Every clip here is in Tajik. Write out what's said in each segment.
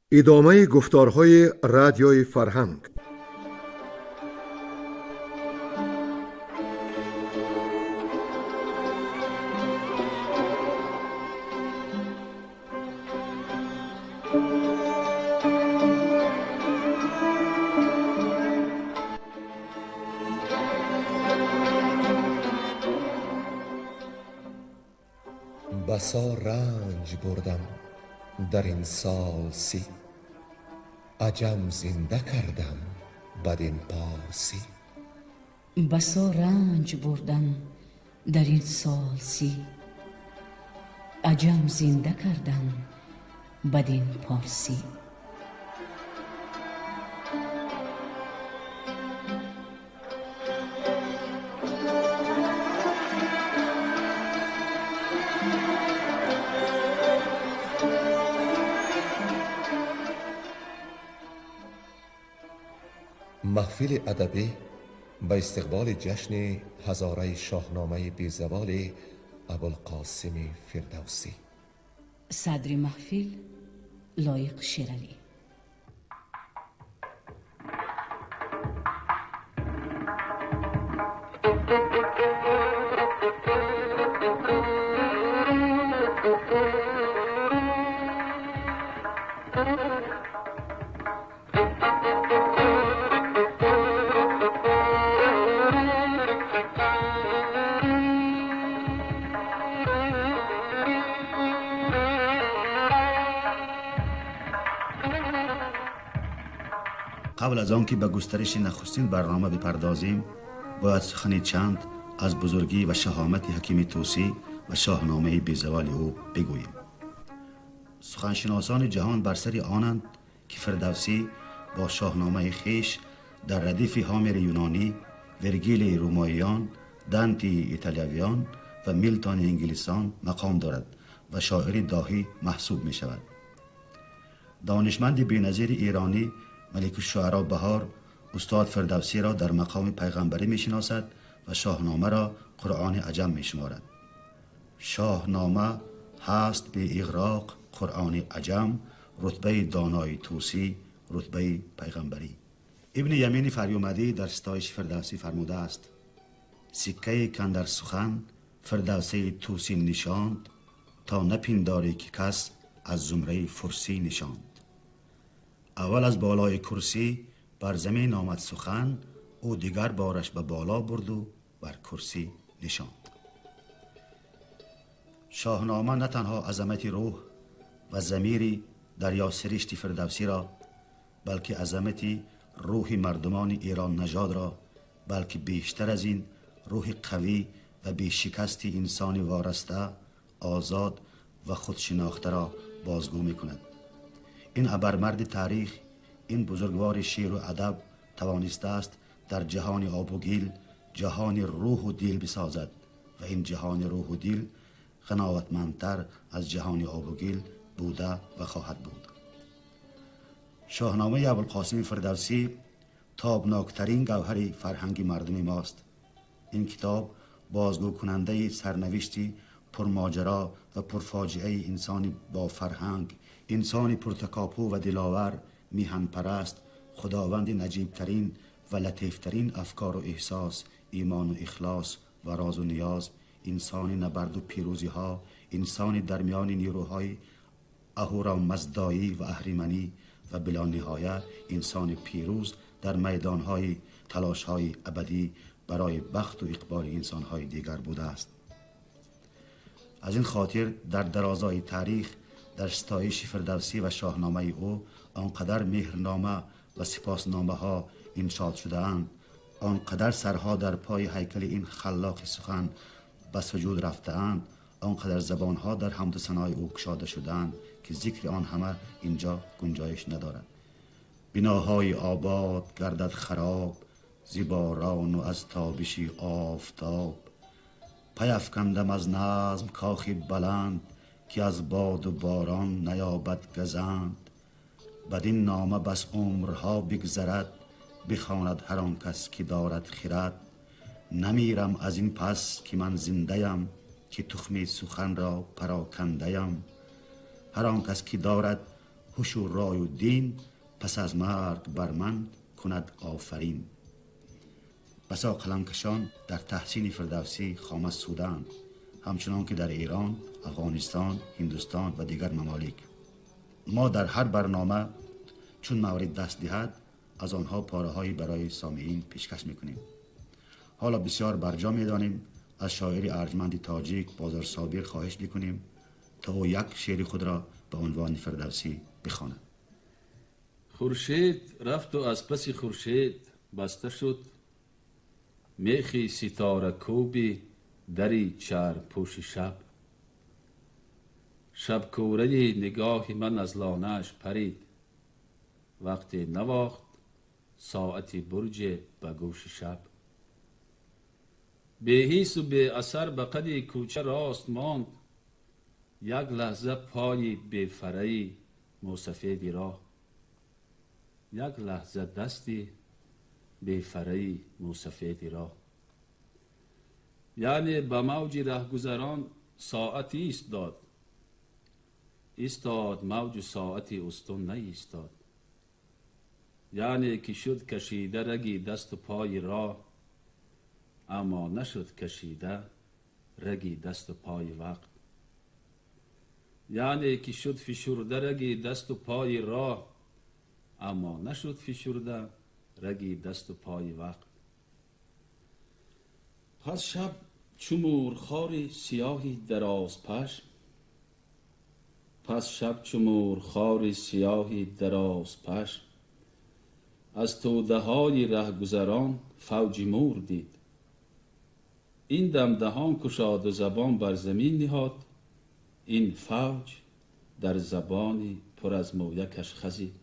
Идомаи гуфторҳои Радиои Фарҳанг. Басо ранҷ бурдам дар ин сол 30, аҷам зинда кардам бадин порсӣ. Басо ранҷ бурдам дар ин сол 30, аҷам зинда кардам бадин порсӣ. Маҳфили адабӣ ба истиқболи ҷашни ҳазораи шоҳномаи безаволи Абулқосими Фирдавсӣ. Садри маҳфил Лоиқ Шералӣ. Қабл аз он ки ба густариши нахустин барнома бипардозем, бояд сухани чанд аз бузургӣ ва шаҳомати ҳакими Тӯсӣ ва шоҳномаи безаволи ӯ бигӯем. Суханшиносони ҷаҳон бар сари онанд, ки Фирдавсӣ бо шоҳномаи хеш дар радифи Ҳомери юнонӣ, Вергилии румоиён, Данти италиявиён ва Милтони инглисон мақом дорад ва шоири доҳӣ маҳсуб мешавад. Донишманди беназири эронӣ Маликушшуаро Баҳор устод Фирдавсиро дар мақоми пайғамбарӣ мешиносад ва шоҳномаро Қуръони аҷам мешуморад. Шоҳнома ҳаст беиғроқ Қуръони аҷам, рутбаи донои Тӯсӣ, рутбаи пайғамбарӣ. Ибни Ямини Фарёмадӣ дар ситоиши Фирдавсӣ фармудааст: сиккае кан дар сухан Фирдавсии Тӯсӣ нишонд, то напиндорӣ ки кас аз зумраи фурсӣ нишонд. Аввал аз болои курсӣ бар замин омад сухан, ӯ дигар бораш ба боло бурду бар курсӣ нишонд. Шоҳнома на танҳо азамати рӯҳ ва замири дарёсиришти Фирдавсиро, балки азамати рӯҳи мардумони эрон нажодро, балки бештар аз ин рӯҳи қавӣ ва бешикасти инсони вораста, озод ва худшинохтаро бозгӯ мекунад. Ин абармарди таърих, ин бузургвори шеъру адаб тавонистааст дар ҷаҳони обу гил ҷаҳони рӯҳу дил бисозад ва ин ҷаҳони рӯҳу дил ғановатмандтар аз ҷаҳони обу гил буда ва хоҳад буд. Шоҳномаи Абулқосими Фирдавсӣ тобноктарин гавҳари фарҳанги мардуми мост. Ин китоб бозгӯкунандаи сарнавишти пурмоҷаро ва пурфоҷиаи инсони бофарҳанг, инсони пуртакопӯ ва диловар, миҳанпараст, худованди наҷибтарин ва латифтарин афкору эҳсос, имону ихлос ва розу ниёз, инсони набарду пирӯзиҳо, инсони дар миёни нерӯҳои аҳурамаздоӣ ва аҳриманӣ ва билониҳоя инсони пирӯз дар майдонҳои талошҳои абадӣ барои бахту иқболи инсонҳои дигар будааст. Аз ин хотир дар дарозои таърих дар ситоиши Фирдавсӣ ва шоҳномаи ӯ он қадар меҳрнома ва сипосномаҳо иншод шудаанд, он қадар сарҳо дар пои ҳайкали ин халлоқи сухан ба суҷуд рафтаанд, он қадар забонҳо дар ҳамду санои ӯ кушода шудаанд, ки зикри он ҳама инҷо гунҷоиш надорад. Биноҳои обод гардад хароб зи борону аз тобиши офтоб. Пай афкандам аз назм кохи баланд, ки аз боду борон наёбад газанд. Бадин нома бас умрҳо бигзарад, бихонад ҳар он кас ки дорад хирад. Намирам аз ин пас ки ман зиндаям, ки тухми суханро парокандаям. Ҳар он кас ки дорад ҳуш ва рой ва дин, пас аз марг бар ман кунад офарин. Басо қаламкашон дар таҳсини Фирдавсӣ хома суданд, ҳамчунон ки дар Эрон, Афғонистон, Ҳиндустон ва дигар мамолик. Мо дар ҳар барнома чун маврид даст диҳад, аз онҳо пораҳое барои сомеин пешкаш мекунем. Ҳоло бисёр барҷо медонем, аз шоири арҷманди тоҷик Бозор Собир хоҳиш мекунем, то ӯ як шеъри худро ба унвони Фирдавсӣ бихонад. Хуршед рафту аз паси хуршед баста шуд мехи ситоракӯби дари чармпӯши шаб. Шабкӯраи нигоҳи ман аз лонааш парид, вақте навохт соати бурҷе ба гӯши шаб. Беҳису беасар ба қади кӯча рост монд, як лаҳза пои бефараи мӯсафеди роҳ, як лаҳза дасти бефараи мӯсафеди роҳ. Яъне ба мавҷи раҳгузарон соат истод, истод мавҷу соати устун наистод. Яъне ки шуд кашида раги дасту пои роҳ, аммо нашуд кашида раги дасту пои вақт. Яъне ки шуд фишурда раги дасту пои роҳ, аммо нашуд фишурда раги дасту пои вақт. Пас шаб чу мурхори сиёҳи дарозпашм, пас шаб чу мурхори сиёҳи дарозпашм, аз тӯдаҳои раҳгузарон фавҷи мур дид. Ин дам даҳон кушоду забон бар замин ниҳод, ин фавҷ дар забони пур аз мӯякаш хазид.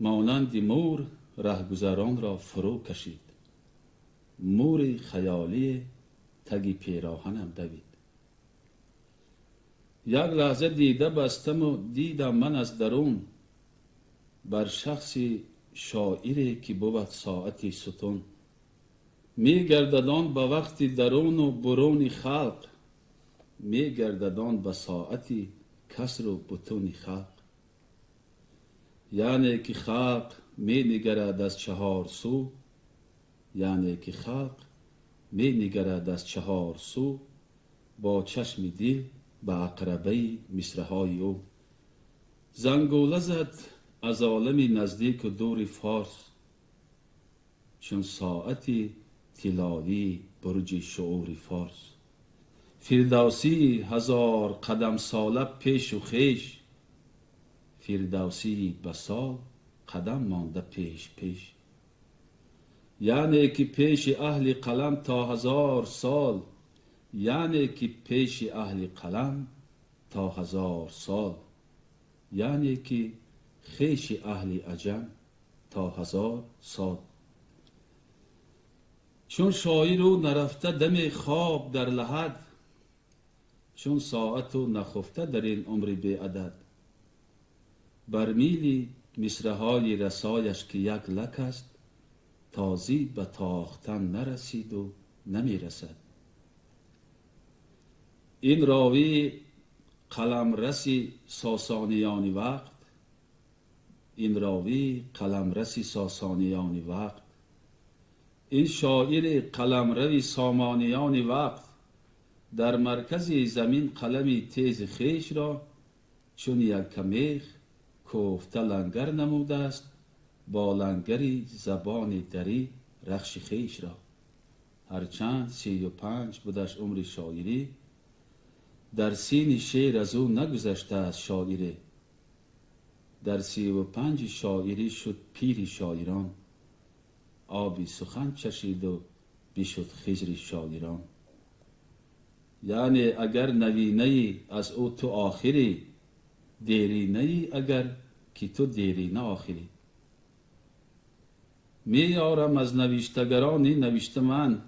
Монанди мур раҳгузаронро фурӯ кашид, мури хаёлие таги пероҳанам давид. Як лаҳза дида бастаму дидам ман аз дарун, бар шахси шоире ки бувад соати сутун. Мегардад он ба вақти даруну буруни халқ, мегардад он ба соати касру бутуни халқ. Яъне ки халқ менигарад аз чаҳор сӯ, яъне ки халқ менигарад аз чаҳор сӯ, бо чашми дил ба ақрабаи мисраҳои ӯ. Зангула зад аз олами наздику дури форс, чун соати тиллоии бурҷи шуури форс. Фирдавсӣ ҳазор қадамсола пешу хеш, Фирдавсии ба сол қадам монда пеш пеш. Яъне ки пеши аҳли қалам то ҳазор сол, яъне ки пеши аҳли қалам то ҳазор сол, яъне ки хеши аҳли аҷам то ҳазор сол. Чун шоиру нарафта даме хоб дар лаҳад, чун соату нахуфта дар ин умри беадад, бар мили мисраҳои расояш ки як лак аст, тозӣ ба тохтан нарасиду намерасад. Ин ровӣ қаламраси сосониёни вақт, ин ровӣ қаламраси сосониёни вақт, ин шоири қаламрави сомониёни вақт, дар маркази замин қалами тези хешро чун яккамех кофта лангар намудааст, бо лангари забони дарӣ рахши хешро. Ҳарчанд 35 будаш умри шоирӣ, дар сини шеър аз ӯ нагузаштааст шоире. Дар 35 шоирӣ шуд пири шоирон, оби сухан чашиду бишуд хизри шоирон. Яъне агар навинаи аз ӯ ту охирӣ, деринаи агар ки ту дерина охирӣ. Меёрам аз навиштагарон ин навишта ман,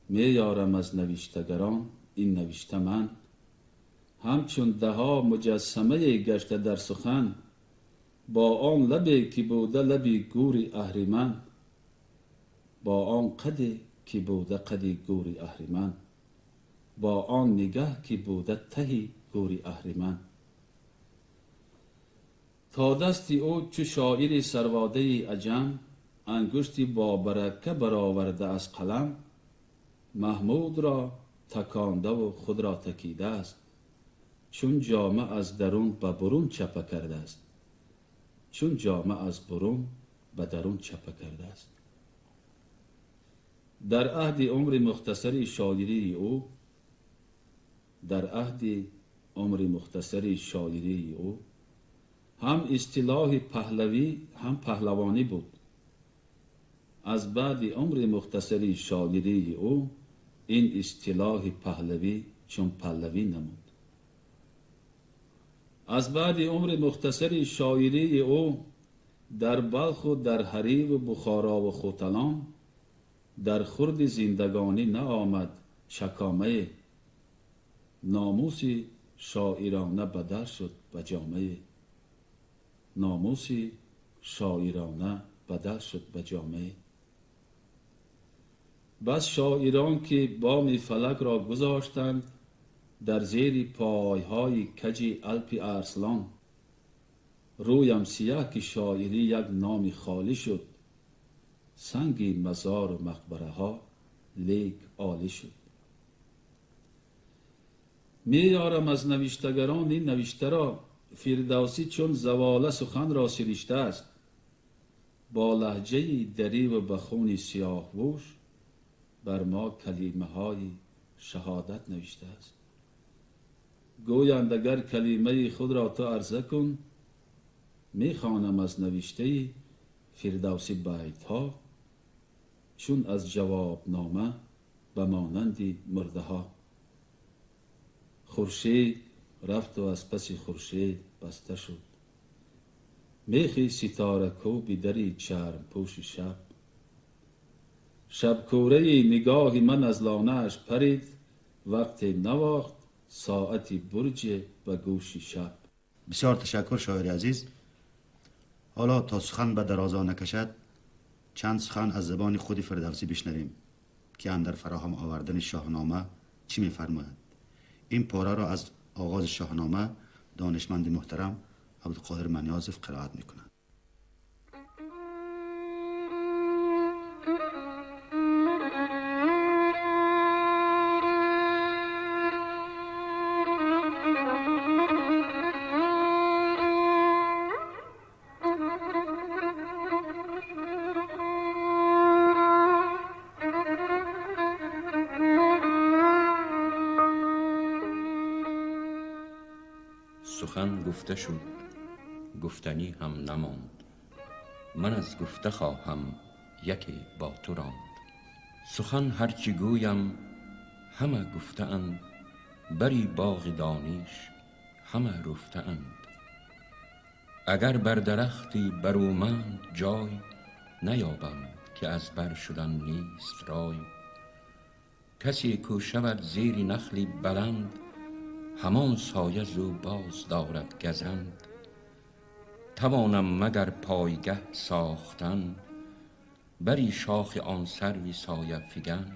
меёрам аз навиштагарон ин навишта ман, ҳамчун даҳо муҷассамае гашта дар сухан, бо он лабе ки буда лаби гӯри аҳриман, бо он қаде ки буда қади гӯри аҳриман, бо он нигаҳ ки буда таҳи гӯри аҳриман. Та дасти ӯ чу шоири сарводаи аҷам ангушти бобарака бароварда аз қалам, Маҳмудро такондаву худро такидааст, чун ҷома аз дарун ба бурун чапа кардааст, чун ҷома аз бурун ба дарун чапа кардааст. Дар аҳди умри мухтасари шоирии ӯ, дар аҳди умри мухтасари шоирии ӯ ҳам истилоҳи паҳлавӣ, ҳам паҳлавонӣ буд. Аз баъди умри мухтасари шоирии ӯ ин истилоҳи паҳлавӣ чун паллавӣ намуд. Аз баъди умри мухтасари шоирии ӯ дар Балху, дар Ҳариву Бухорову Хуталон дар хурди зиндагонӣ наомад чакомае, номуси шоирона бадал шуд ба ҷомае, номуси шоирона бадал шуд ба ҷомае. Бас шоирон ки боми фалакро гузоштанд дар зери пойҳои каҷи Алпи Арслон, рӯям сиёҳ ки шоирӣ як номи холӣ шуд, санги мазору мақбараҳо лек олӣ шуд. Меёрам аз навиштагарон ин навиштаро, Фирдавсӣ чун завола суханро сириштааст, бо лаҳҷаи дариву ба хуни сиёҳвӯш бар мо калимаҳои шаҳодат навиштааст. Гӯянд агар калимаи худро ту арза кун, мехонам аз навиштаи Фирдавсӣ байтҳо, чун аз ҷавобнома ба монанди мурдаҳо. Хуршед рафту аз паси хуршед баста шуд, мехи ситоракӯби дари чармпӯши шаб. Шабкӯраи нигоҳи ман аз лонааш парид, вақте навохт соати бурҷе ба гӯши шаб. Бисёр ташаккур, шоири азиз. Ҳоло то сухан ба дарозо накашад, чанд сухан аз забони худи Фирдавсӣ бишнавем, ки андар фароҳам овардани Шоҳнома чӣ мефармояд. Ин пораро аз оғози Шоҳнома донишманди муҳтарам Абдуқоҳир Манёзов қироат мекунад. سخن گفته شد، گفتنی هم نماند. من از گفته خواهم یکی با تو راند. سخن هرچی گویم همه گفته اند، بری باغ دانش همه رفته اند. اگر بر درختی برومند جای، نیابم که از بر شدن نیست رای. کسی کو شود زیر نخلی بلند، همان سایه زو باز دارد گزند. توانم مگر پایگه ساختن، بری شاخ آن سروی سایه فگن.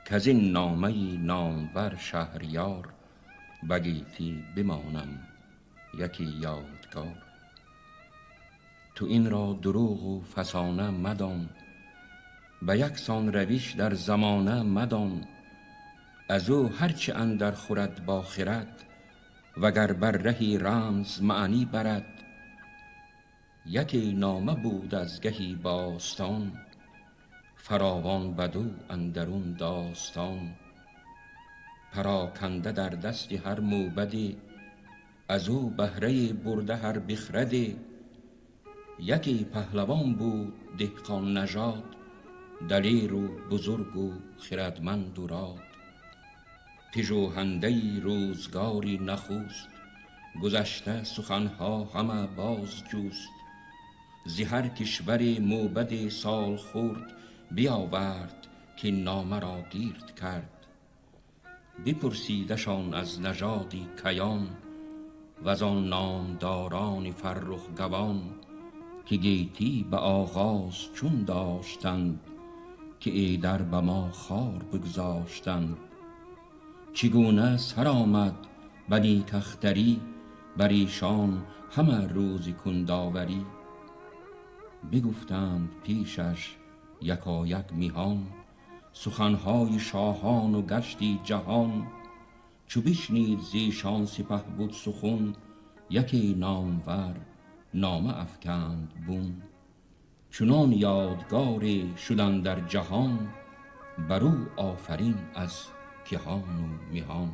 کز این نامه نامور شهریار، بگیتی بمانم یکی یادگار. تو این را دروغ و فسانه مدان، به یکسان روش در زمانه مدان. از او هرچه اندر خورد با خرد، وگر بر رهی رمز معنی برد. یکی نامه بود از گهی باستان، فراوان بدو اندرون داستان. پراکنده در دست هر موبدی، از او بهره برده هر بخردی. یکی پهلوان بود دهقان نژاد، دلیر و بزرگ و خردمند و راد. پژوهنده روزگاری نخوست، گذشته سخنها همه باز جوست. ز هر کشور موبد سال خورد، بیاورد که نامه را گیرد کرد. بپرسیدشان از نژاد کیان، وزان نامداران فرخ گوان. که گیتی به آغاز چون داشتند، که ایدر به ما خوار بگذاشتند. چگونه سر آمد به نیک اختری، بر ایشان همه روز کنداوری. بگفتند پیشش یکایک میهان، سخنهای شاهان و گشتی جهان. چو بشنید زیشان سپه بود سخن، یکی نامور نامه افکند بون. چنان یادگاری شدن در جهان، برو آفرین از کهان و میهان.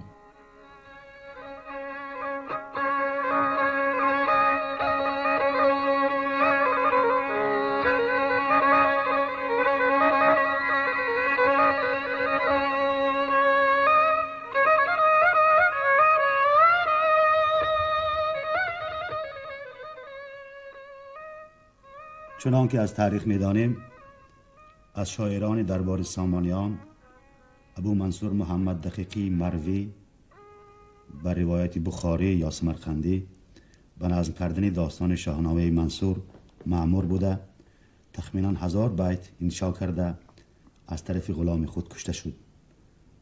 چنان که از تاریخ می‌دانیم، از شاعران دربار سامانیان ابو منصور محمد دقیقی مروی بر روایت بخاری یا سمرقندی به نظم کردن داستان شاهنامه منصور مأمور بوده، تخمینا 1000 بیت انشا کرده از طرف غلام خود کشته شد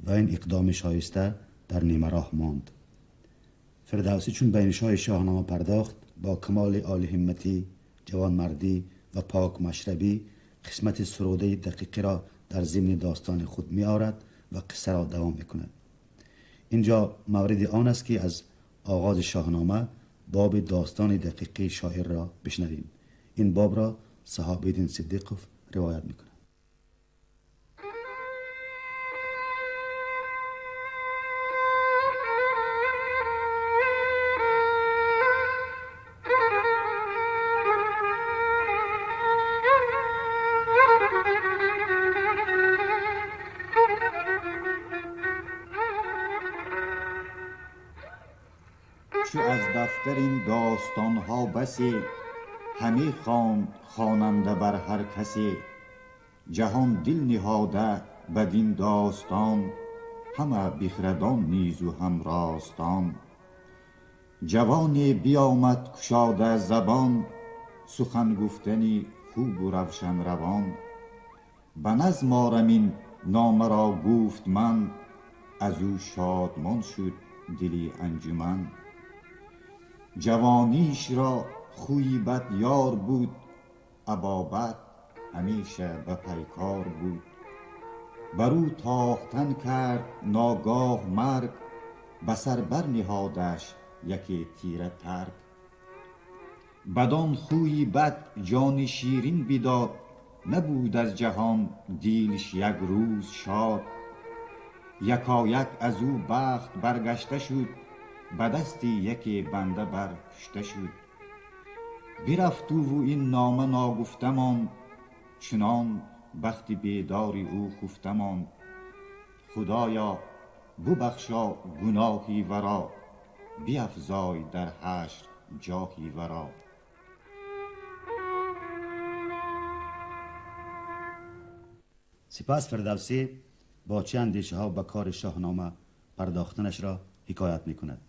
و این اقدام شایسته در نیمه راه ماند. فردوسی چون به انشای شاهنامه پرداخت، با کمال عالی همتی، جوانمردی و پاک مشربی قسمت سروده دقیقی را در ضمن داستان خود می آورد و قصه را دوام می کند. اینجا مورد آن است که از آغاز شاهنامه باب داستان دقیقی شاعر را بشنویم. این باب را صحابیدین صدیقوف روایت می کند. چو از دفتر این داستانها بسی، همی خواند خواننده بر هر کسی. جهان دل نهاده بدین داستان، همه بخردان نیز و هم راستان. جوانی بیامد کشاده زبان، سخن گفتنی خوب و روشن روان. به نظم آرم این نامه را گفت من، از او شادمان شد دلی انجمن. جوانیش را خوی بد یار بود، ابابت همیشه به پیکار بود. بر او تاختن کرد ناگاه مرگ، به سر بر نهادش یکی تیره ترگ. بدان خوی بد جان شیرین بداد، نبود از جهان دیلش یک روز شاد. یکایک از او بخت برگشته شد، به دستی یکی بنده بر کشته شد. برفت او و این نامه ناگفته ماند، چنان بخت بیداری او خفته ماند. خدایا ببخشا گناهی ورا، بیفزای در حشر جاهی ورا. سپس فردوسی با چه اندیشه ها به کار شاهنامه پرداختنش را حکایت می کند.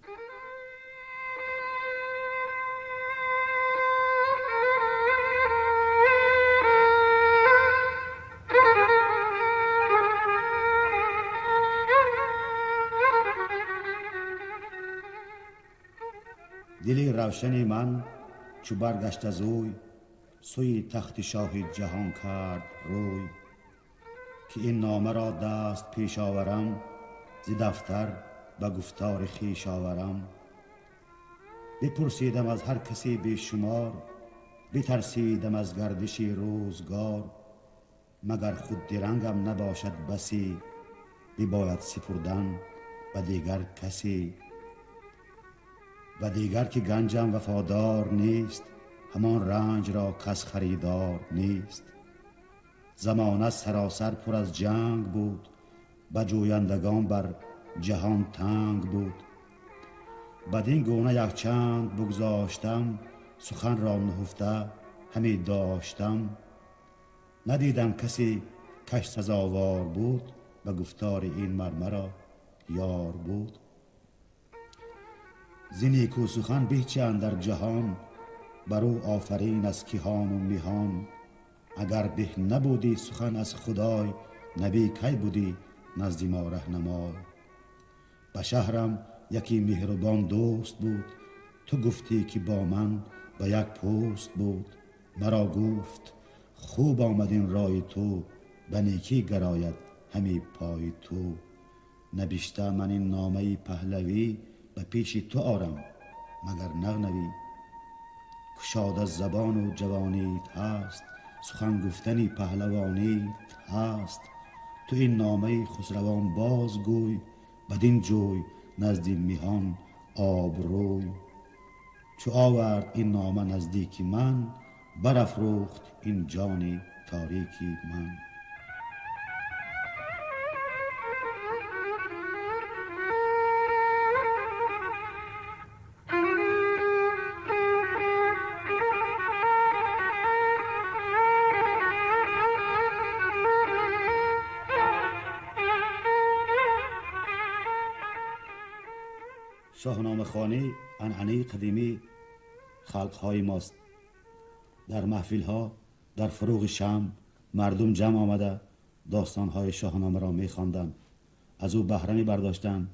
دل روشن من چو برگشت از اوی، سوی تخت شاه جهان کرد روی. که این نامه را دست پیش آورم، ز دفتر به گفتار خویش آورم. بپرسیدم از هر کسی بیشمار، بترسیدم از گردش روزگار. مگر خود درنگم نباشد بسی، بباید سپردن به دیگر کسی. و دیگر که گنجم وفادار نیست، همان رنج را کس خریدار نیست. زمانه سراسر پر از جنگ بود، به جویندگان بر جهان تنگ بود. بدین گونه یک چند بگذاشتم، سخن را نهفته همی داشتم. ندیدم کسی کش سزاوار بود، به گفتار این مرمرا یار بود. ز نیکو سخن به چه اندر جهان، بر او آفرین از کیهان و میهان. اگر به نبودی سخن از خدای، نبی کی بودی نزد ما رهنمای. به شهرم یکی مهربان دوست بود، Ту гуфтӣ ки бо ман ба як пӯст буд. Маро гуфт хуб омад ин рои ту, ба некӣ гарояд ҳами пои ту. Набишта ман ин номаи паҳлавӣ ба пеши ту орам, магар нағнавӣ. Кушода забону ҷавонит ҳаст, сухан гуфтани паҳлавонит ҳаст. Ту ин номаи хусравон боз гӯй, бадин ҷӯй назди миҳон обрӯй. Чу овард ин нома наздики ман, барафрӯхт ин ҷони торики ман. Шоҳномахонӣ анъанаи қадимии халқҳои мост. Дар маҳфилҳо, дар фурӯғи шам мардум ҷамъ омада достонҳои шоҳномаро мехонданд, аз ӯ баҳра мебардоштанд,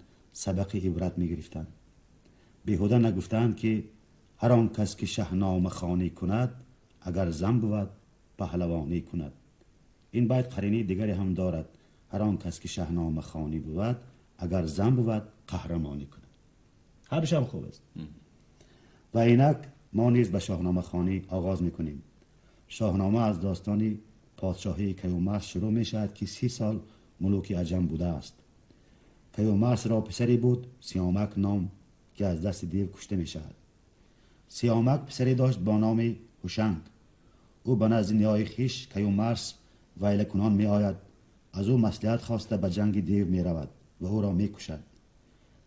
сабақи ибрат мегирифтанд. Беҳуда нагуфтаанд, ки ҳар он кас ки шаҳномахонӣ кунад, агар зан бувад, паҳлавонӣ кунад. Ин байт қаринаи дигаре ҳам дорад: ҳар он кас ки шаҳномахонӣ бувад, агар зан бувад, қаҳрамонӣ кунад. Ҳардушам хуб аст. Ва инак мо низ ба шоҳномахонӣ оғоз мекунем. Шоҳнома аз достони подшоҳии Каюмарс шурӯъ мешавад, ки 30 сол мулуки аҷам будааст. Каюмарсро писаре буд Сиёмак ном, ки аз дасти дев кушта мешавад. Сиёмак писаре дошт бо номи Ҳушанг. Ӯ ба назди ниёи хиш Каюмарс вайлакунон меояд, аз ӯ маслиҳат хоста ба ҷанги дев меравад ва ӯро мекушад.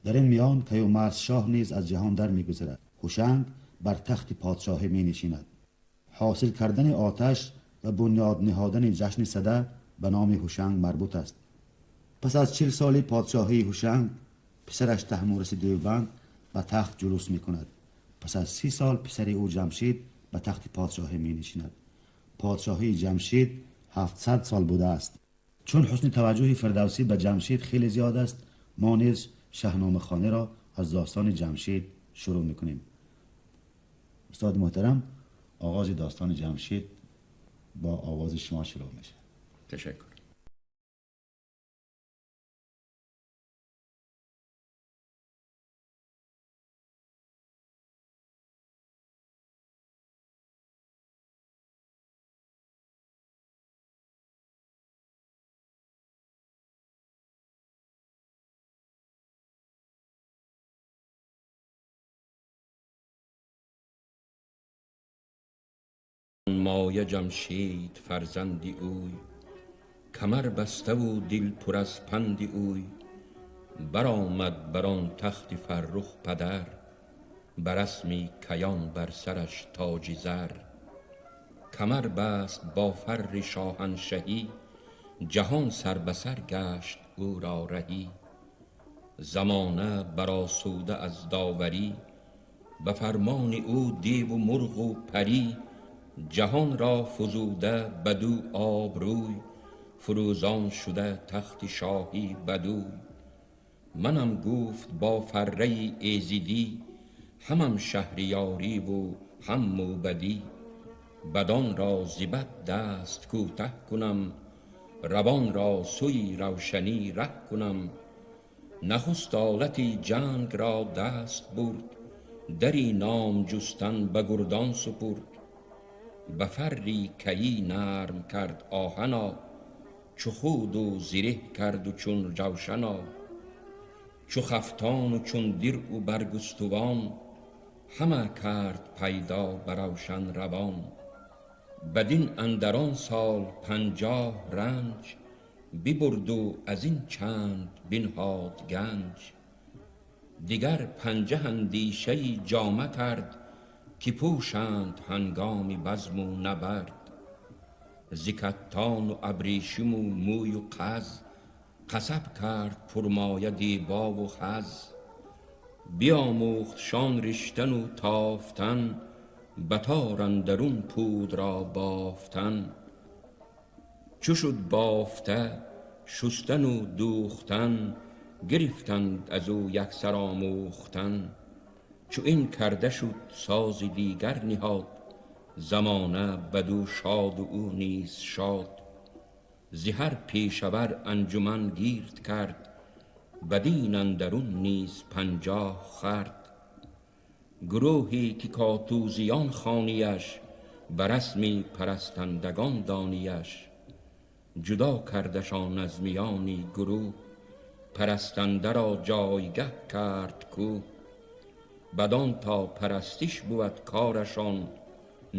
Дар ин миён Каюмарс шоҳ низ аз ҷаҳон дар мегузарад. Ҳушанг бар тахти подшоҳӣ менишинад. Ҳосил кардани оташ ва бунёд ниҳодани ҷашни сада ба номи Ҳушанг марбут аст. Пас аз 40 соли подшоҳии Ҳушанг, писараш Таҳмураси Девбанд ба тахт ҷулус мекунад. Пас аз 30 сол писари ӯ Ҷамшид ба тахти подшоҳӣ менишинад. Подшоҳии Ҷамшид 700 сол будааст. Чун ҳусни таваҷҷӯҳи Фирдавсӣ ба Ҷамшид хеле зиёд аст, мо низ шаҳномахонаро аз достони Ҷамшид шурӯъ мекунем. Устод муҳтарам, оғози достони Ҷамшид бо овози шумо шурӯъ мешавад. Ташаккур. مایه جمشید فرزندی اوی، کمر بسته و دل پر از پند اوی. برآمد بر آن تخت فرخ پدر، بر رسم کیان بر سرش تاج زر. کمر بست با فر شاهنشهی، جهان سر به سر گشت او را رهی. زمانه برآسوده از داوری، به فرمان او دیو و مرغ و پری. جهان را فزوده بدو آبروی، فروزان شده تخت شاهی بدوی. منم گفت با فره ایزیدی، همم شهریاری و هم موبدی. بدان را ز بد دست کوته کنم، روان را سوی روشنی ره کنم. نخست آلتی جنگ را دست برد، دری نام جستن به گردان سپرد. به فری کیی نرم کرد آهنا، چو خود و زره کرد و چون جوشنا. چو خفتان و چون درع و برگستوان، همه کرد پیدا بر روشن روان. بدین اندران سال 50 رنج، ببرد و از این چند بنهاد گنج. دیگر 50 اندیشه جامه کرد، که پوشند هنگام بزم و نبرد. ز کتان و ابریشم و موی و قز، قصب کرد پرمایه دیبا و خز. بیاموخت شان رشتن و تافتن، به تار اندرون پود را بافتن. چو شد بافته شستن و دوختن، گرفتند از او یکسر آموختن. Чу ин карда шуд сози дигар ниҳод, замона бадӯ шод ва ӯ низ шод. Зи ҳар пешавар анҷуман гирд кард, бадин андарун низ 50 хурд. Гурӯҳе ки котузиён хонияш, ба расми парастандагон донияш. Ҷудо кардашон аз миёни гурӯҳ, парастанда ро ҷойгаҳ кард кӯҳ. Бадон то парастиш буд корашон,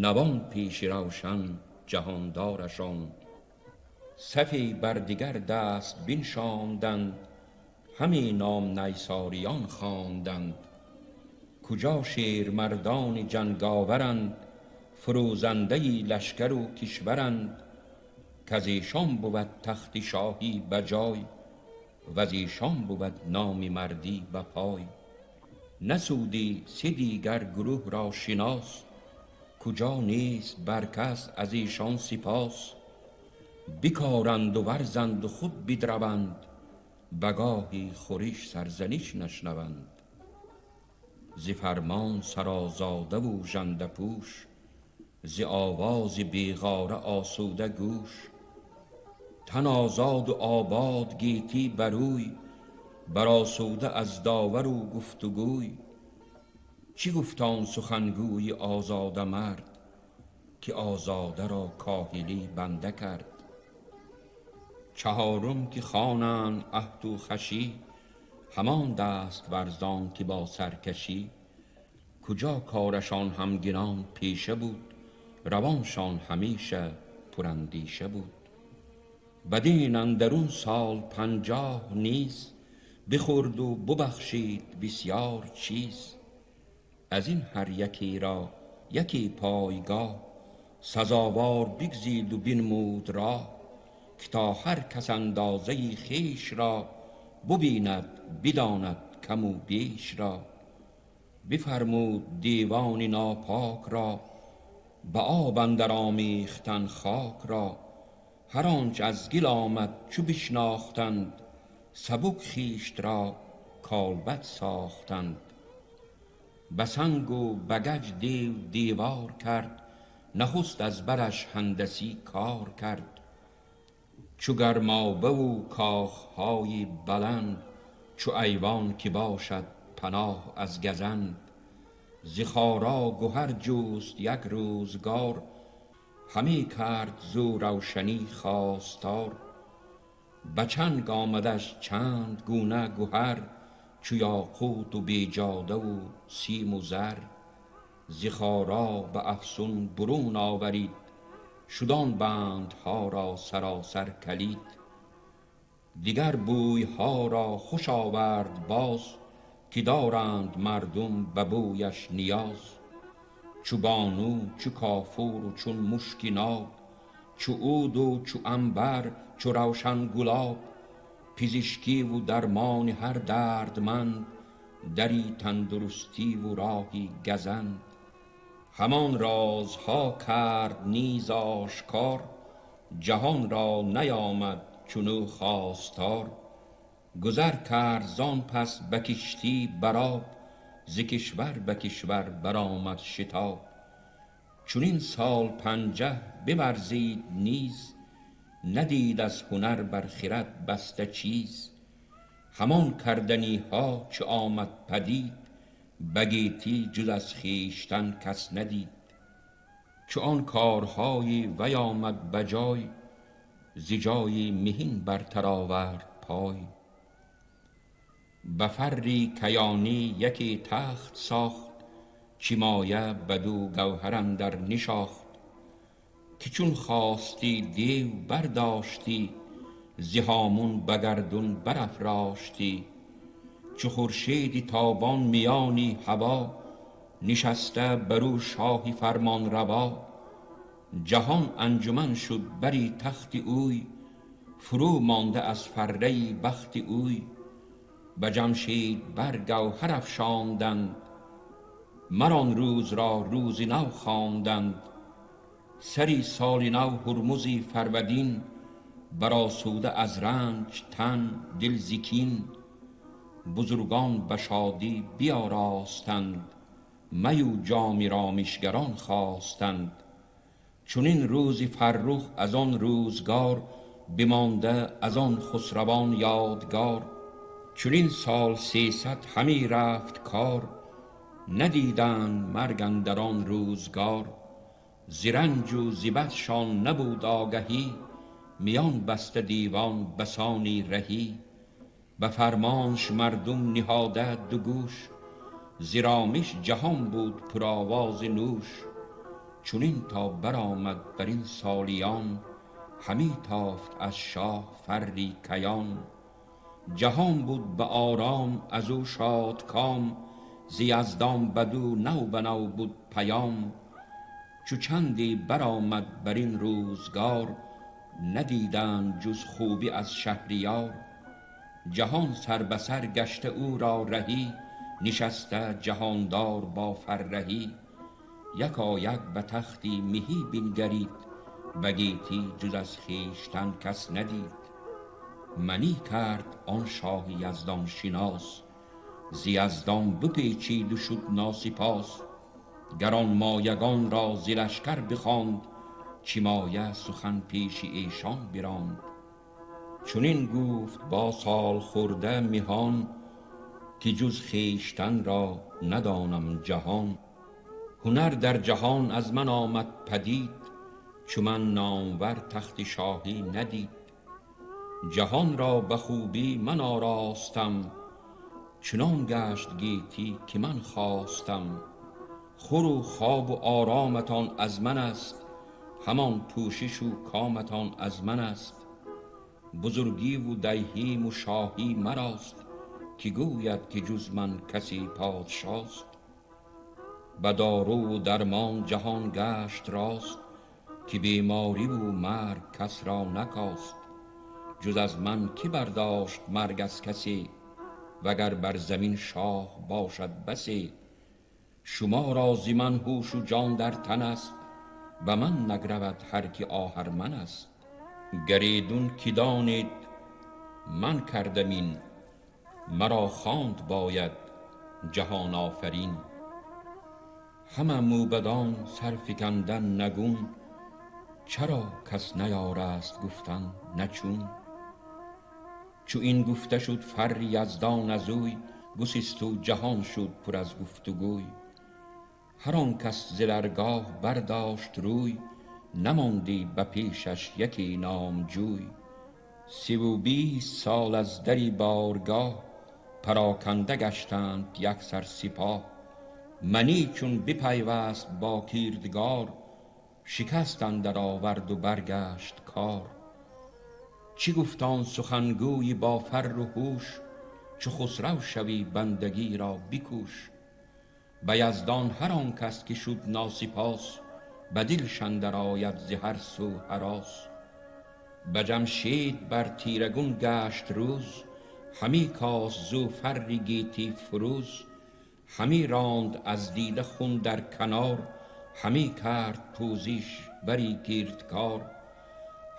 навон пеши равшан ҷаҳондорашон. Сафе бар дигар даст биншонданд, ҳаме ном найсориён хонданд. Куҷо шермардони ҷанговаранд, фурӯзандаи лашкару кишваранд. Каз эшон буд тахти шоҳӣ ба ҷой, ваз эшон буд номи мардӣ ба пой. Насудӣ се дигар гурӯҳ ро шинос, куҷо нест бар кас аз эшон сипос. Бикоранд ва варзанд ва худ бидраванд, ба гоҳи хӯриш сарзаниш нашнаванд. Зи фармон сарозода ву жандапӯш, зи овози беғора осуда гӯш. Тан озод ва обод гетӣ барӯй, баросуда аз довару гуфтугӯй. Чӣ гуфт он сухангӯи озода мард, ки озода ро коҳилӣ банда кард. Чаҳорум ки хонанд аҳду хашӣ, ҳамон даст варзон ки бо саркашӣ. Куҷо корашон ҳамгинон пеша буд, равоншон ҳамеша пурандеша буд. Бадин андарун сол 50 низ, бихӯрд ва бубахшид бисёр чиз. Аз ин ҳар яке ро яке пойгоҳ, сазовор бигзид ва бинмуд роҳ. Ки то ҳар кас андозаи хеш ро бубинад, бидонад каму беш ро. Бифармуд девони нопок ро, ба об андар омехтан хок ро. Ҳар онч аз гил омад чу бишнохтанд, сабук хишт ро калбад сохтанд. Ба санг ва ба гач дев девор кард, нахуст аз бараш ҳандасӣ кор кард. Чу гармобе ва кохҳои баланд, чу айвон ки бошад паноҳ аз газанд. Зи хора гуҳар ҷуст як рӯзгор, ҳаме кард зу равшанӣ хостор. Ба чанг омадаш чанд гуна гуҳар, чу ёқут ва беҷода ва симу зар. Зи хора ба афсун бурун оварид, шуд он бандҳо ро саросар калид. Дигар бӯйҳо ро хуш овард боз, ки доранд мардум ба бӯяш ниёз. Чу бону, чу кофур ва чун мушки ноб, чу уд ва чу анбар, чу равшан гулоб. Пизишкӣ ва дармони ҳар дардманд, дари тандурустӣ ва роҳи газанд. Ҳамон розҳо кард низ ошкор, ҷаҳон ро наёмад чунӯ хостор. Гузар кард зон пас ба киштӣ бар об, зи кишвар ба кишвар баромад шитоб. Чунин сол 50 биварзид низ, надид аз ҳунар бар хирад баста чиз. Ҳамон карданиҳо чу омад падид, ба гетӣ ҷуз аз хештан кас надид. Чу он корҳои вай омад ба ҷой, зи ҷои меҳин бартар овард пой. Ба фарри киёнӣ яке тахт сохт, чӣ моя бадӯ гавҳар андар нишохт. Ки чун хостӣ дев бардоштӣ, зи ҳомун ба гардун барафроштӣ. Чу хуршеди тобон миёни ҳаво, нишаста барӯ шоҳи фармонраво. Ҷаҳон анҷуман шуд бари тахти ӯй, фурӯ монда аз фарраи бахти ӯй. Ба ҷамшед бар гавҳар афшонданд, мар он рӯз ро рӯзи нав хонданд. Сари соли нав ҳурмузи фарвардин, баросуда аз ранҷ тан дил зи кин. Бузургон ба шодӣ биёростанд, می و جام رامشگران خواستند. چنین روزی فرخ از آن روزگار، بمانده از آن خسروان یادگار. چنین سال 300 همی رفت کار، ندیدند مرگ اندر آن روزگار. ز رنج و ز بدشان نبود آگهی، میان بسته دیوان بسانی رهی. به فرمانش مردم نهاده دو گوش، ز رامش جهان بود پرآواز نوش. چنین تا برآمد بر این سالیان، همی تافت از شاه فری کیان. جهان بود به آرام از او شادکام، ز یزدان بدو نو به نو بود پیام. چو چندی برآمد بر این روزگار، ندیدند جز خوبی از شهریار. جهان سر به سر گشته او را رهی، نشسته جهاندار با فرهی. یکایک به تختی مهی بنگرید، به گیتی جز از خویشتن کس ندید. منی کرد آن شاه یزدان شناس، ز یزدان بپیچید و شد ناسپاس. گرانمایگان را ز لشکر بخواند، چه مایه سخن پیش ایشان براند. چنین گفت با سالخورده مهان، که جز خویشتن را ندانم جهان. هنر در جهان از من آمد پدید، چو من نامور تخت شاهی ندید. جهان را به خوبی من آراستم، چنان گشت گیتی که من خواستم. خور و خواب و آرامتان از من است، همان پوشش و کامتان از من است. بزرگی و دیهیم و شاهی مراست، که گوید که جز من کسی پادشاست. به دارو و درمان جهان گشت راست، که بیماری و مرگ کس را نکاست. جز از من که برداشت مرگ از کسی، وگر بر زمین شاه باشد بسی. شما را ز من هوش و جان در تن است، به من نگرود هر کی آهرمن است. گر ایدون که دانید من کردم این، مرا خواند باید جهان آفرین. همه موبدان سر فکندن نگون، چرا کس نیارست گفتن نه چون. چو این گفته شد فر یزدان ازوی، گسست و جهان شد پر از گفت و گوی. هر آن کس ز درگاه برداشت روی، نماندی به پیشش یکی نامجوی. 23 سال از دری بارگاه، پراکنده گشتند یک سر سپاه. منی چون بپیوست با کردگار، شکست اندر آورد و برگشت کار. چی گفت آن سخنگوی با فر و هوش، چو خسرو شوی بندگی را بکوش. به یزدان هر آن کس که شد ناسپاس، به دلش اندر آید ز هر سو هراس. به جمشید بر تیره گون گشت روز، همی کاست زو فر گیتی فروز. همی راند از دیده خون در کنار، همی کرد پوزش بری گیردکار.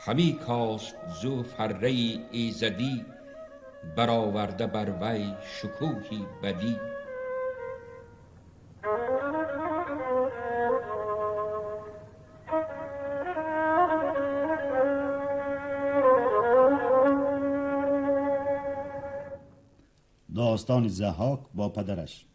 همی کاست زو فره ایزدی، برآورده بر وی شکوهی بدی. داستان ضحاک با پدرش.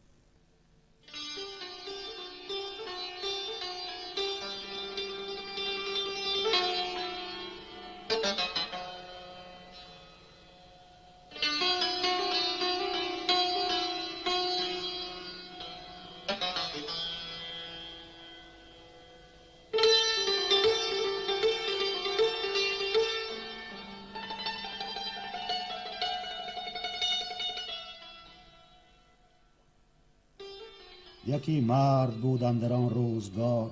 یکی مرد بود اندر آن روزگار،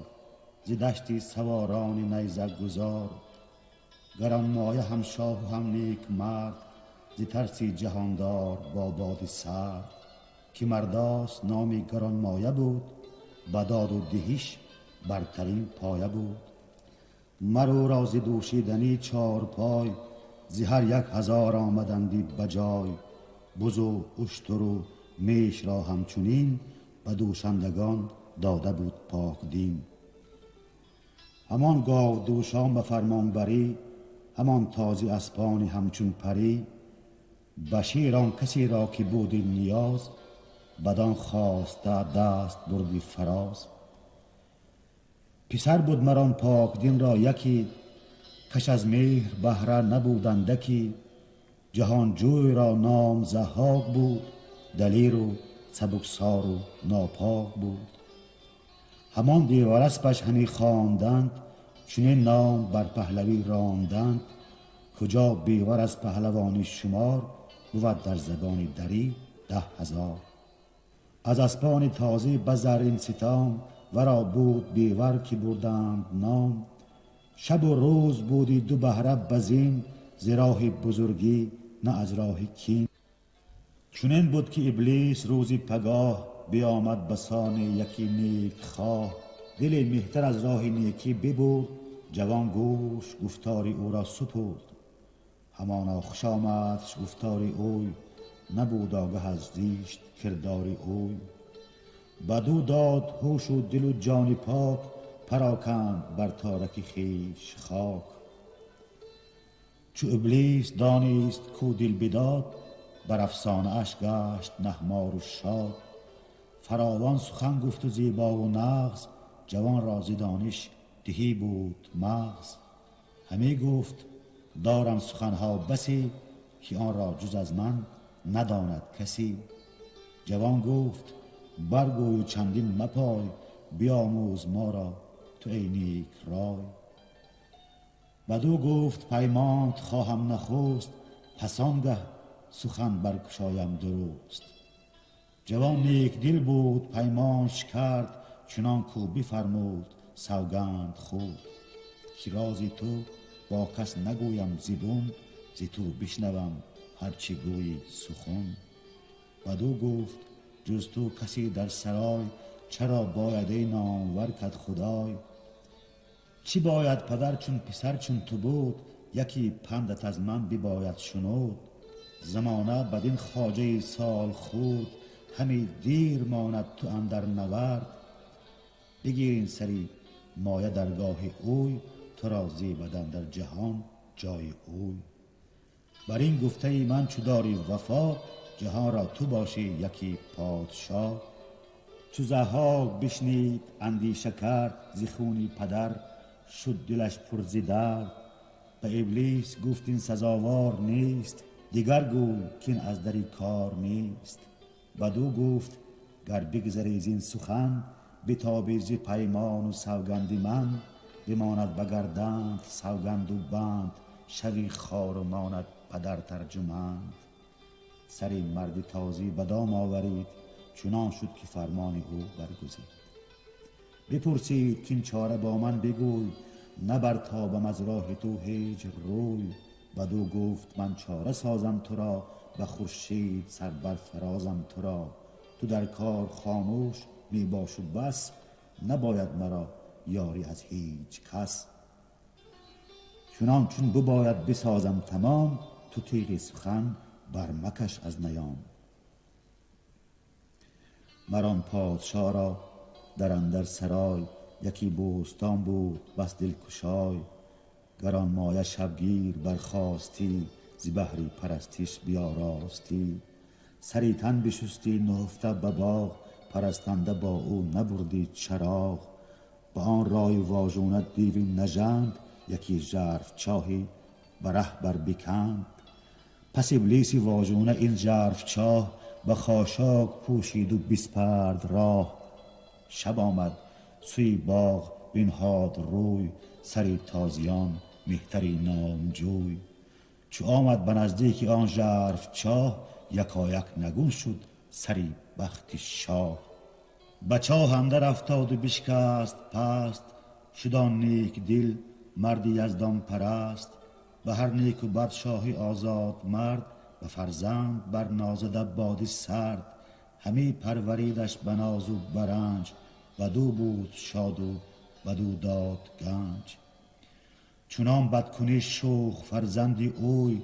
ز دشتی سواران نیزه گذار. گرانمایه هم شاه و هم نیک مرد، ز ترسی جهاندار با باد سرد. که مرداس نامی گرانمایه بود، به داد و دهیش برترین پایه بود. مر او را ز دوشیدنی چارپای، ز هر 1000 آمدندی بجای. بز و اشتر و میش را همچنین، Ба дӯшандагон дода буд пок дин. Ҳамон гов дӯшон ба фармонбарӣ, ҳамон тозӣ аспони ҳамчун парӣ. Башир он касеро ки буди ниёз, бадон хоста даст бурди фароз. Писар буд мар он покдин ро яке, каш аз меҳр баҳра набуд андаке. Ҷаҳонҷӯй ро ном Заҳҳок буд, далеру сабуксору нопок буд. Ҳамон девараспаш ҳаме хонданд, чунин ном бар паҳлавӣ ронданд. Куҷо бевар аз паҳлавони шумор, буд дар забони дарӣ 10,000. Аз аспони тозӣ ба заррин ситом, варо буд бевар ки бурданд ном. Шабу рӯз буди ду баҳра базин, зи роҳи бузургӣ на аз роҳи кин. Чунин буд ки Иблис рӯзи пагоҳ биомад ба сони яки нек хоҳ. Дили меҳтар аз роҳи некӣ бибурд, ҷавон гӯш гуфтори ӯро супурд. Ҳамоно хуш омадш гуфтори ӯй, набуд огаҳ аз зишт кирдори ӯй. Бадӯ дод ҳушу дилу ҷони пок, пароканд бар тораки хеш хок. Чу Иблис донист ку дил бидод, бар афсонааш гашт наҳмору шод. Фаровон сухан гуфту зебову нағз, ҷавон ро зи дониш диҳӣ буд мағз. Ҳаме гуфт дорам суханҳо басе, ки он ро ҷуз аз ман надонад касе. Ҷавон гуфт баргӯю чандин мапой, биомӯз моро ту эй нек рой. Бадӯ гуфт паймонт хоҳам нахуст, пас он гаҳ сухан баркушоям дуруст. Ҷавон некдил буд паймонш кард, чунон ку бифармуд савганд хурд. Ки рози ту бо кас нагӯям зибун, зи ту бишнавам ҳарчи гӯйӣ сухун. Бадӯ гуфт ҷуз ту касе дар сарой, чаро бояд эй номвар кад худой. Чӣ бояд падар чун писар чун ту буд, яке пандат аз ман бибояд шунуд. Замона бадин хоҷаи сол хурд, ҳаме дер монад ту андар навард. Бигир ин сари моя даргоҳи ӯй, туро зебад андар ҷаҳон ҷои ӯй. Бар ин гуфтаи ман чу дори вафо, ҷаҳонро ту бошӣ яке подшоҳ. Чу Заҳҳок бишнид андеша кард, зи хуни падар шуд дилаш пур зи дард. Ба Иблис гуфт ин сазовор нест, дигар гӯй кин аз дари кор нест. Бадӯ гуфт гар бигзарӣ зин сухан, битобӣ зи паймону савганди ман. Бимонад ба гарданд савганду банд, шави хору монад падар тарҷуманд. Сари марди тозӣ ба дом оварид, чунон шуд ки фармони ӯ баргузид. Бипурсид кин чора бо ман бигӯй, набартобам аз роҳи ту ҳеҷ рӯй. Бадӯ гуфт ман чора созам туро, ба хуршид сар барфарозам туро. Ту дар кор хомӯш мебошу бас, набояд маро ёрӣ аз ҳеҷ кас. Чунон чун бибояд бисозам тамом, ту тиғи сухан бармакаш аз نیام. مر آن پادشا را در اندر سرای، یکی بوستان بود بس دلکشای. گران مایه شبگیر برخاستی، ز بهری پرستش بیاراستی. سری تن بشستی نهفته به باغ، پرستنده با او نبردی چراغ. به آن رای واژونه دیوی نژند، یکی ژرف چاهی به ره بر بکند. پس ابلیس واژونه این ژرف چاه، به خاشاک پوشید و بسپرد راه. شب آمد سوی باغ بنهاد روی، سری تازیان مهتری نامجوی. چو آمد به نزدیک آن ژرف چاه، یکایک نگون شد سری بخت شاه. به چاه اندر افتاد و بشکست پست، شد آن نیک دل مرد یزدان پرست. به هر نیک و بد شاهی آزاد مرد، به فرزند بر نازده باد سرد. همی پروریدش به ناز و برنج، بدو بود شاد و بدو داد گنج. چنان بدکنی شوخ فرزندی اوی،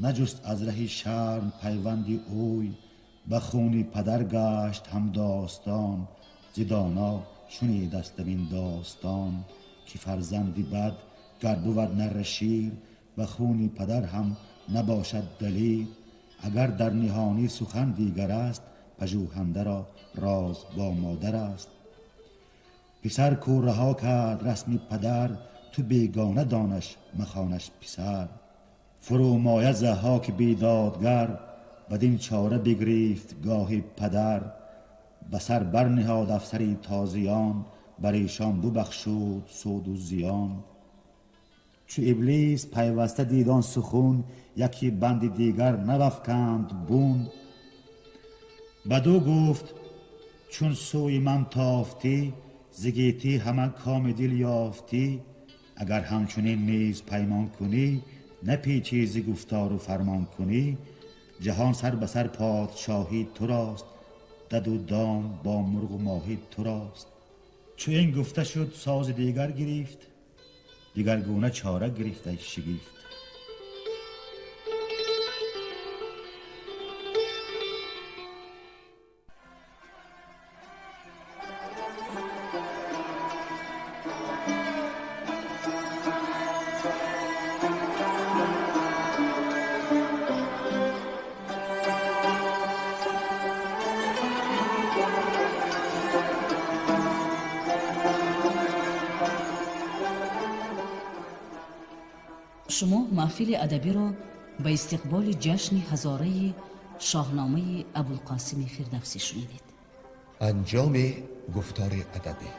نجست از ره شرم پیوندی اوی. Ба хуни падар гашт ҳам достон. Зи доно шунидастам ин достон, ки фарзанди бад гар бувад нарра шир, ба хуни падар ҳам набошад далир. Агар дар ниҳонӣ сухан дигар аст, пажӯҳандаро роз бо модар аст. Писар ку раҳо кард расми падар, ту бегона донаш, махонаш писар. Фурӯмоя Заҳҳоки бедодгар, бадин чора бигрифт гоҳи падар. Ба сар барниҳод афсари тозиён, бар эшон бубахшуд суду зиён. Чу Иблис пайваста дид он сухун, яки банди дигар навафканд бун. Бадӯ гуфт: чун сӯи ман тофтӣ, зи гетӣ ҳама коми дил ёфтӣ. Агар ҳамчунин низ паймон кунӣ, напечӣ зи гуфтору фармон кунӣ. Ҷаҳон сар ба сар подшоҳӣ турост, даду дом бо мурғу моҳӣ турост. Чу ин гуфта шуд, сози дигар гирифт, дигаргуна чора гирифта шигифт. Шумо маҳфили адабиро ба истиқболи ҷашни ҳазораи Шоҳномаи Абулқосими Фирдавсӣ шунидед. Анҷоми гуфтори адабӣ.